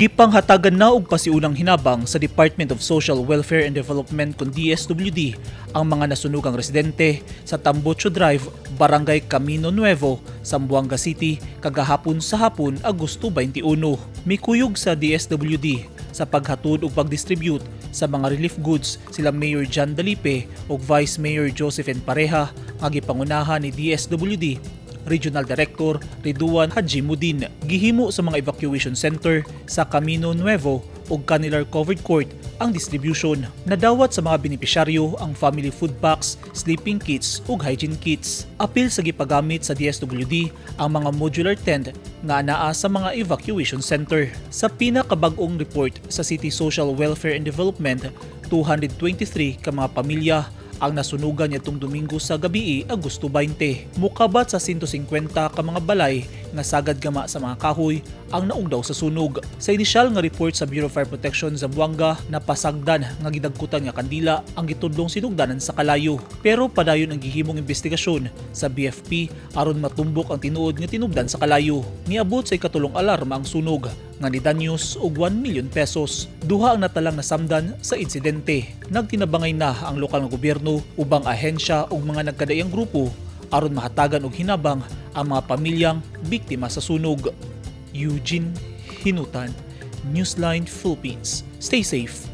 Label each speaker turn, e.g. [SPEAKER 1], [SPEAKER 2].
[SPEAKER 1] Gipanghatagan na og pasiunang hinabang sa Department of Social Welfare and Development kon DSWD ang mga nasunugang residente sa Tambocho Drive, Barangay Camino Nuevo, Zamboanga City kagahapon sa hapon, Agosto 21. Mikuyog sa DSWD sa paghatod ug pagdistribute sa mga relief goods sila Mayor John Dalipe ug Vice Mayor Josephine Pareja nga gipangunahan ni DSWD Regional Director Riduan Hajimuddin. Gihimo sa mga evacuation center sa Camino Nuevo ug Canilar Covered Court ang distribution. Nadawat sa mga benepisyaryo ang family food packs, sleeping kits ug hygiene kits. Apil sa gipagamit sa DSWD ang mga modular tent nga anaa sa mga evacuation center. Sa pinakabag-ong report sa City Social Welfare and Development, 223 ka mga pamilya ang nasunugan niadtong Domingo sa gabi, Agosto 20. Mukabat sa 150 ka mga balay nga sagad gama sa mga kahoy ang naugdaw sa sunog. Sa inisyal nga report sa Bureau of Fire Protection Zamboanga, napasagdan nga gidagkutan nga kandila ang gitudlong sinugdanan sa kalayo. Pero padayon ang gihimong investigasyon sa BFP aron matumbok ang tinuod nga tinubdan sa kalayo. Niabot sa ikatulong alarma ang sunog nga nidanyos og 1 million pesos. Duha ang natalang nasamdan sa insidente. Nagtinabangay na ang lokal nga gobyerno, ubang ahensya ug mga nagkadaiyang grupo aron mahatagan og hinabang ang mga pamilyang biktima sa sunog. Eugene Hinutan, Newsline Philippines. Stay safe.